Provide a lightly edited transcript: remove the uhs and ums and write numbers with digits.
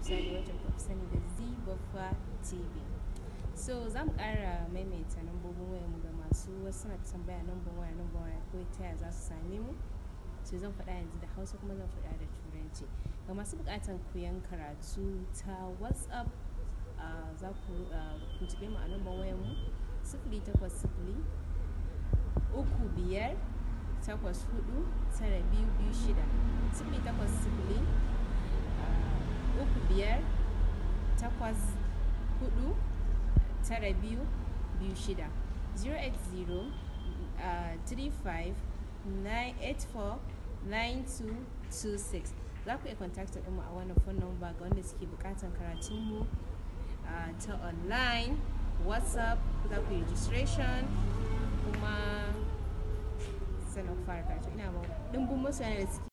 Sani, wacce kuka fi sani da Zibaffa TV. So za mu ƙara maimaita lambobin wayarmu ga masu wasu suna tambaya lambar waya, lambar waya ko ta yaya za su same mu. So zan faɗa yanzu da Hausa kuma zan faɗa da Turanci. Ga masu buƙatar koyon karatu ta WhatsApp, za ku tuntuɓe mu a lambar wayarmu 08035849226, 08035849226, 080 35 984 9226. Za ku iya contact ɗinmu a wannan phone number ga wanda suke buƙatar karatunmu ta online, WhatsApp. Za ku yi registration kuma sannan ku fara karatu. Ina ma ɗimbin masoya da suke